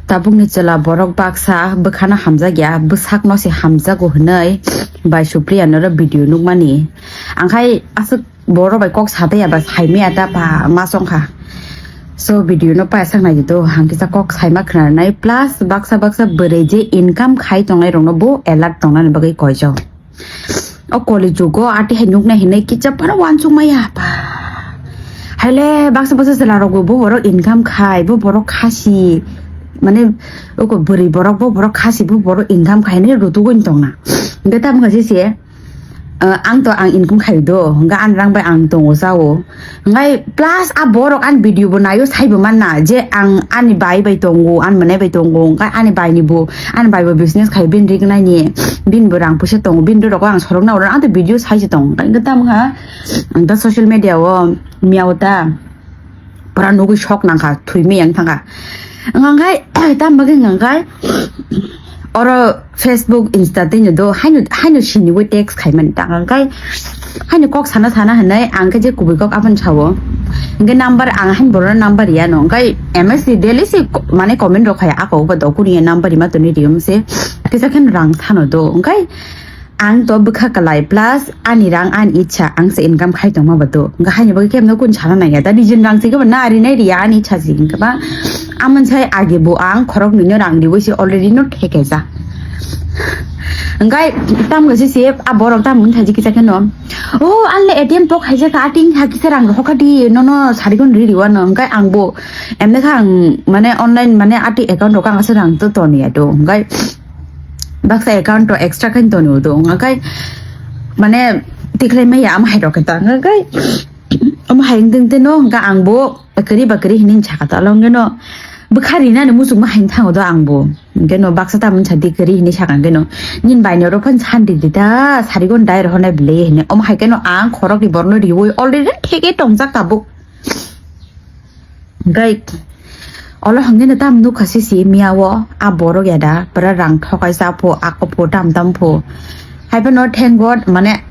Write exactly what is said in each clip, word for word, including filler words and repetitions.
Tabukni chwla borok baksa bwkhano hamjakya, bwsakno se hamjago hwnwi bai Supriya noro video nukmani. Angkhai aswk borok bai kok sataiya ba saimaya ta ba ma chongkha. So video no paisaknai do, hangkisa kok saima khwnanai, plus baksa baksa bwrwi je income khai tongnai rokno bo alert tongnani bagwi koijak. O koli jugo ati hai nuknai hinwi kisa phano uansuk maya ba. Haile baksa baksa chwla rok bo borok income khai, bo borok khasi, mane oko bwrwi borok bo borok khasi, bo borok income khai hinwi rutugwi tongna. Hwnkhe tamo khe se, eh, ang to ang income khai do, hwnkhe ang rang bai ang tongo chao. Ngai plus a borok ani video bo naio, saibo manna je ang ani bai bai tongo, ani mwnai bai tongo, ngai ani bai ni bo, ani bai bo business khai, bini rik nai ni, bini bo rang puisa tongo, bini rok ang sorok na oro ang video sai se tong, ngai ta mangha ang ta social media o miao ta pura nugui sok nangkha, thwi mi yang thangkha. Ang ngai ta magi ngai oro Facebook, Insta tei no do haino, haino sini bo text khai mani ta ngai. Haino kok sana sana hinwi ang khe je kubui kok aboni sao. Hwnkhe number ang haino borok number ya no. Hwnkhe M S ni daily se ko-, mane comment rok khai ako ba dokuni number ma toni riyum se. Kisa khen rang sano do. Hwnkhe ang to bwkha kalai plus ani rang ani ichha ang se income khai tongma ba do. Hwnkhe haino bagwi khe no kun sana nangya. Da nijin rang se khe na ari nai riya ani ichha se hwnkhe ba. Amon sai age bo ang khorok nino rang riwi se already no theke ja. Hwnkhe tam gasi se a borok tam wng thaji kisa kheno. Oh, anle A T M pok haisa ka ating ha kisa rang rohor kha di, nono sarigon ri riwa no. Hwnkhe ang bo emne kha ang mane online mane ati account rok ang asa rang to toni ato. Hwnkhe baksa account to extra khan toni udo. Hwnkhe mane tikhlai maya ama hai rok ta. Hwnkhe ama hai ding te no hwnkhe ang bo Kwrwi ba kwrwi hinwi sakha ta, along geno bwkha rinani muchungma haino thango do ang bo. Geno baksa tamoni sadi kwrwi hinwi sakha geno, "Nini baini oro phano sandi di ta, sarigon dai rohornai bwlai," hinwi. Omo hai keno ang khorokni borokno riwi already theke tongjak tabuk. Gai olo hwnwi no tam nukha sisi miya o, a borok ya da, pura rang thokai cha pho, ako pho, tam tam pho. Hai phano thank God, mane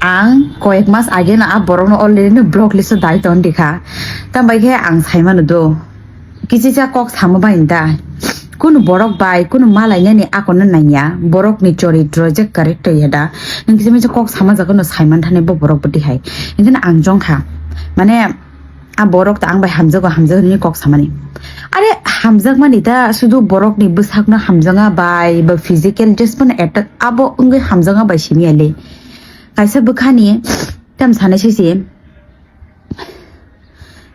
ang koyek mas age no a borok no already no block list o dai ton dikha. Tam bai khe ang sai mano do. Kichisa kok samo bai da. Kunu borok bai, kunu malai nani ako no nangya. Borok ni choritro je character ya da. Nang kisa misa kok sama jaga no sai man thani bo borok bwtwi hai. Hingkhe ang jong kha. Mane, a borok ta ang bai hamjago, hamjago hinwi kok samani. Are hamjakmani ta sudu borokni bwsakno hamjanga bai ba physical just phano attack abo wngwi hamjanga bai simi ale. Kaisa bwkhani tam sanai sisi,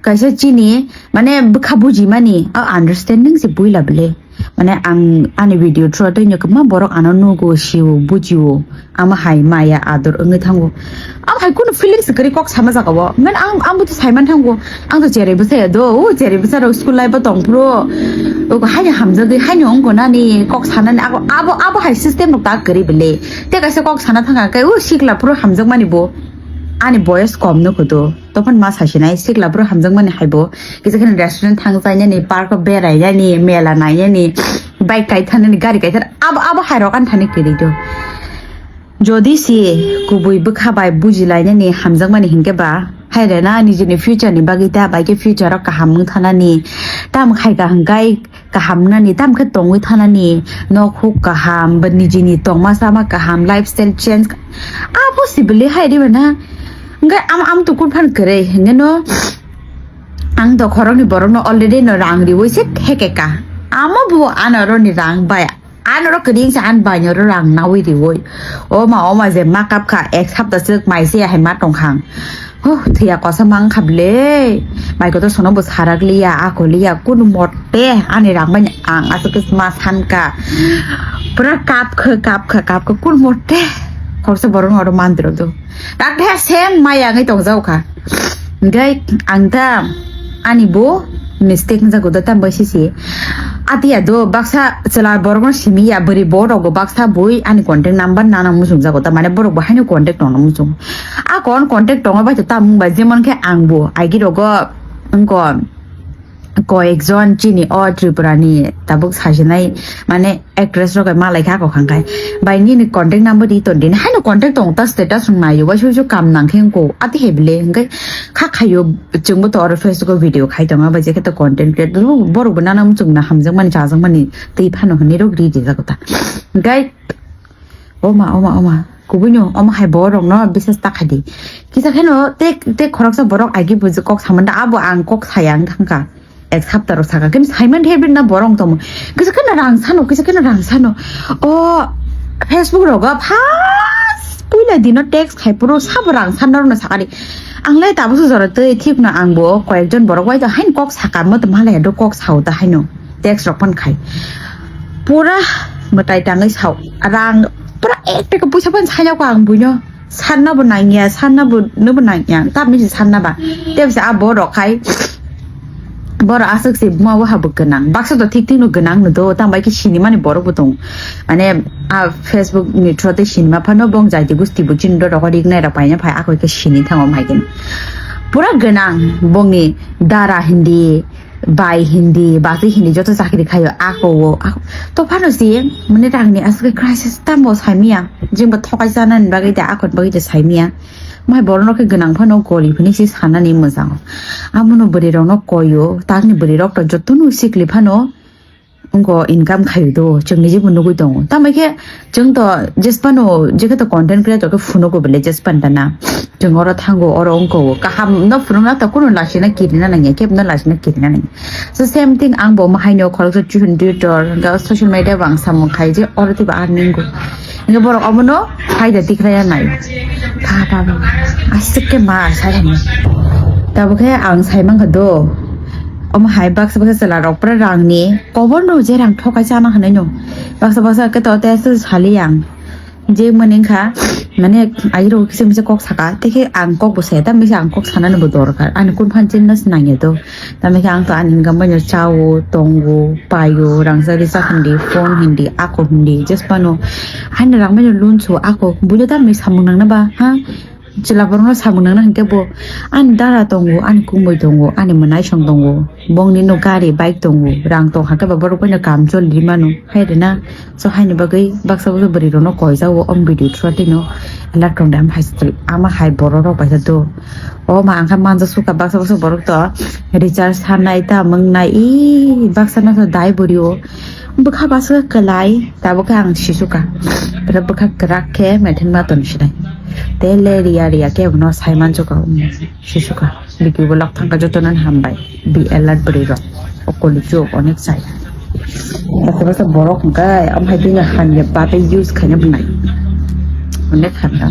kaisa chini mane bwkha bujimani a understanding se buila bwle. Mane ang ani video through tei kwbangma borok ano nugo, sio, bujio. Ama hai maya ador wngwi thango. Ama hai kunu feelings kwrwi kok sama jaga o. Mane ang, ang buti saiman thango. Ang to cherai bwsaya do, o cherai bwsa rok school life o tong phuru. O haino hamjagwi, haino wngko nani kok sanani abo, abo, abo hai system rok ta kwrwi bwle. Te kaisa kok sana thangkha khe, o sikla phuru hamjakmani bo. Ani boyos kom no kudo. Tophan ma sasinai sikla phuru hamjakmani hai bo. Kisa kheno restaurant thang chainani, park o berai nani, mela nai nani, bike kai thanani, gari kai than, abo, abo hai rok ani thani kwrwi do. Jodi se kubui bwkha bai buji lainani hamjakmani hinkhe ba, hai rena nijini future ni bagwi ta bai khe future o kaham wng thanani, tam khai ka hwnkhe kaham wngnani, tam khe tongwi thanani, nok huk kaham, ba nijini tongma sama kaham, lifestyle change ka-, abo se bwle hai riba na. Hwnkhe am, am to kun phan kwrwi, hwnkhe no ang to khoroknwi borokno already no rang riwi se theke ka. Amo bo ano roni rang bai. Ano ro kwrwi wngsa ani bai oro rang nawi riwi. O ma, o ma je ma kap kha, ek sapta swk mai se hai ma tong khang. Huh, thwiya kosa mang kha ble. Mai kotor sono bo sarak liya, ako liya, kun mote ani rang bai ang aswk ma san ka. Pura kap kha, kap kha, kap kha, kun mote. Khoroksa borok no oro mandro do. Takhe sem maya wngwi tongjao kha. Hwnkhe ang ta ani bo mistake wngjago da, tam bai sisi. Atiya do baksa chwla borokno simi ya, bwrwi bo rogo baksa bui ani contact number nana muchungjago, ta mane borok bo haino contact tongna muchung. A kon contact tongo bai to tamung bai, jemon khe ang bo aigi rogo wngkon. koyekjon chini o Tripura ni tabuk sajinai, mane actress rok bai malai kha kok hangkai. Bai nini contact number di ton din. Haino contact tong ta status rok naio. Waisa waisa kam nang khe ko ati hebile hingkai kha khaio chwngbo to oro Facebook o video khai tongo bai je khe to content creator borok bo nana muchung na hamjak mani chajak mani tei phano hinwi rok ri rijak ta. Hingkai oma, oma, oma. Kubuino, omo hai borok no bisas ta khai di. Kisa kheno te, te khoroksa borok agi buji kok samanda abo ang kok saya ang thangka. Ek sapta rok saka kin saiman hebri na borok tongmo. Kisa kheno rang sano, kisa kheno rang sano. O Facebook rogo first puila dino text khai puro sabo rang sano rok no sakari. Ang lai tabuk se jora tei thik no ang bo koyekjon borok bai to hain kok saka mo to malai do kok sao ta haino. Text rok phan khai. Pura mwtai tangwi sao. Rang pura ek taka puisa phan saya ko ang buino. Sanna bo nangya, sanna bo, no bo nangya. Tamni se sanna ba. Tei bisa a borok khai. Borok aswk se buma bo habo gwnang. Baksa to thik thik no gwnang no do. Tang bai khe sinimani borok bo tong. Mane a Facebook ni through tei sinima phano bong jai di gusti bo chini do rok rik nai rok paina phai ako khe sini thango mai khe. Pura gwnang bongni dara hindi. Bai hindi, basi hindi, joto chakri khayo, ako o, ako. To phano si, mane rangni aswk crisis tambo saimiya, jingbo thokai chanani bagwi da, akon bagwi da saimiya. Mai borok no khe gwnang phano gori phini si sanani mwchang. Amono bwrwi rok no koyo, takni bwrwi rok to joto no sikli phano, wngko income khayo do, chwngni jibo nugwi tongo. Tamo khe, Chwng to jesphano, jekhe to content creator khe phunugo bele jesphano da na. Chwng oro thango, oro wngko. Kaham no phunukna to kunu lasina kirina nangya, kebno lasina kirina nangya. So same thing ang bo mahaino khoroksa chihun Twitter, ga social media bo ang samung khai je oro tei bo earning go. Nge borok omono phaida tikhlaiya nai. Tha tha bo. Aswk khe ma sai hwnwi. Tabo khe ang sai mankha do. Omo hai baksa baksa chwla rok pura rangni kobor no je rang thokai chana hwnwi no. Baksa baksa khe to tei aswk sali ang. Je mani wngkha, mane, airo kisa misa kok saka, tei khe ang kok bo saya, tamni khe ang kok sanani bo dorkar. Ani kun phan chinna se nangya do. Tamni khe ang to ani income bai no chao, tongo, paio, rangchak rijak hindi, phone hindi, ako hindi, just phano. Haino rang bai no loan so ako, buino tamni samung nangna ba, ha? Chwla borok no samung nangna hinkhe bo, ani dara tongo, ani kumui tongo, ani mwnaisong tongo. Bongni no gari, bike tongo, rang tong hakhe ba borok bai no kam choli mano, hai rwna. So haini bagwi baksa baksa bwrwi rokno koijao om video through tino alert tong de am hai sitwl ama hai borok rok paisa do. O ma angkha manja suka baksa baksa borok to recharge sanai ta mwngnai i baksa no dai bwrwi o bwkha baksa kwlai tabuk khe ang sisuka. Bwkha kwrak khe methen ma ton sinai. Tele riya riya khe no sai mansuka. Sisuka. Video bo lak thangkha jotono hambai. Be alert bwrwi rok. Okoli chuk onek sai. Basa basa borok hwnkhe amhai bini hamya bata use khaina bwnai. Onek hamya.